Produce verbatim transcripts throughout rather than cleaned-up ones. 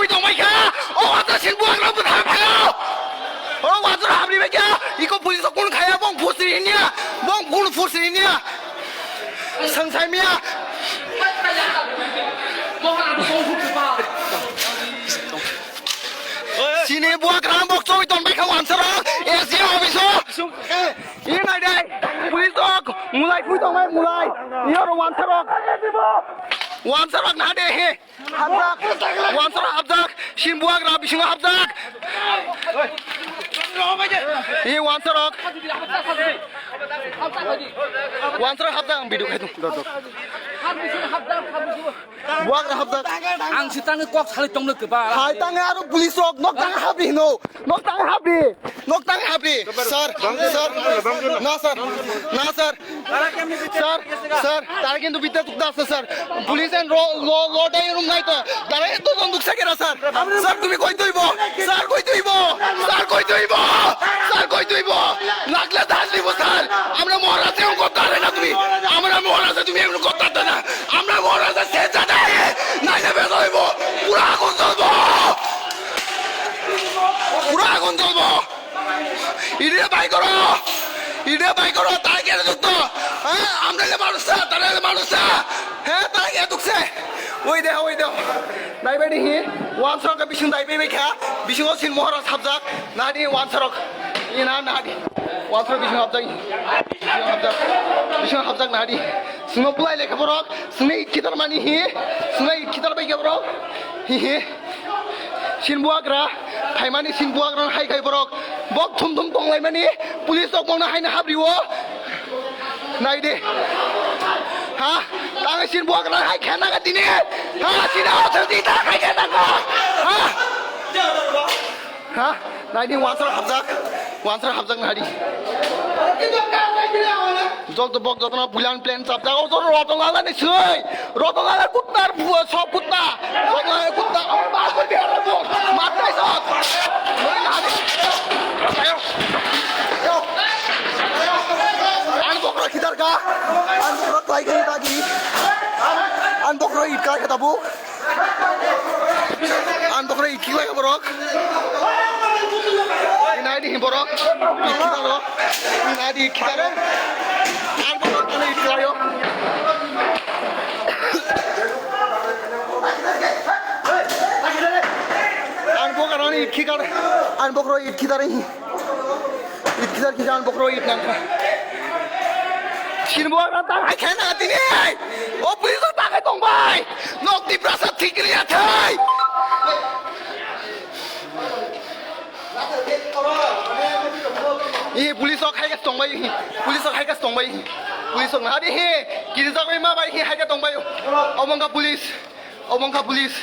Tongbai kha, o wansara sin buagra bwthar kha. O wansara habri bai kha, iko police kun khaya, bong phusri hinya, bong kun phusri hinya. Sangsai miya. Sini buagra bok choi tongbai kha wansara, S D O office o. Ini dai, police ok, mulai phui tongbai mulai. Iyo ro wansara. Wansara na de he. Hapjak. Wansara hapjak. Sin buagra bisingo hapjak. Hi wansarok. Wansara hapjak ang video khai tung. Buagra hapjak. Ang si tangi kok sali tongno keba. Hai tangi aro police rok nok tangi habi no. Nok tangi habi. Nok tangi habi. Sir, sir. Na sir. Na sir. Sir, sir, tara kintu bidya tukda ase sir. Police and law, law, law dai room nai to. Tara eto jon duksa kera sir. Sir, tumi koi tuibo? Sir, koi tuibo? Sir, koi tuibo? Sir, koi tuibo? Nagla dal dibo sir. Amra mohora se unko dare na tumi. Amra mohora se tumi unko dare na. Amra mohora se se jada hai. Nai na beso ibo. Pura agun jolbo. Pura agun jolbo. Ide bai koro, ide bai koro, tai kere dukto. Ha, amra le manusa, tara le manusa. He, tai kere dukse. Oi de, oi de. Nai bai di hi, wansarok ke bising dai bai bai kha, bising o sin mohora sabjak, nadi wansarok. Ina nadi. Wansarok bising habjak. Bising habjak. Bising habjak nadi. Sungno bulai lekha borok, sungni kitar mani hi, sungni kitar bai khe borok. Hi hi. Sin buagra, phaimani sin buagra hai khai borok. Bok thum thum tonglaimani, police rok bokno haino habriwo. Nai de. Ha? Tang sin buagra hai khana ka tini. Ha, sina o thang di ta khai khana ka. Ha? Ha? Nai di wansar hapjak. Wansar hapjak nai di. Jol to bok jotono plan plan chapjak. O to roto lala ni sui. Roto lala kuttar bua so kutta. Roto lala kutta. Amar bas koi biar bua. Mat nai so. Nai na di. Ayo. Ayo. An bokro khidar ka. An bokro klai khai ta di. An bokro it kai kata bu. An bokro it khilai borok. Inai di borok. It khilai borok. Inai di khilai. An bokro it khilai. An bokro it khilai. An bokro it khilai. It khidar khidar bokro it nangkha. Sinbo rang tang hai khe na tini. O police tang hai tong bai. Nok Tiprasa thik ya thai. I police ok hai ka tong bai. Police ok hai ka tong bai. Police ok na di he. Kiri jak bai ma bai he hai ka tong bai. Omongka police. Omo wngkha police,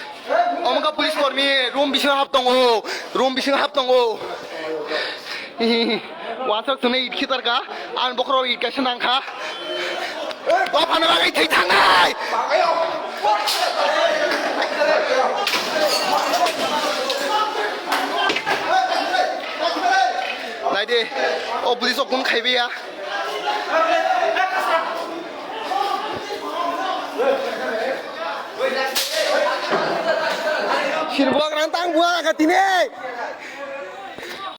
omo wngkha police kormi, room bisingo hap tongo, room bisingo hap tongo. Wansok chwngno it khitarkha, ang bokhorok it kaisa nangkha. Dophano bagwi thwi thangnai. Naidi, o police rok kunu khaibai ya. Sirbuak rang tang buak kha tini.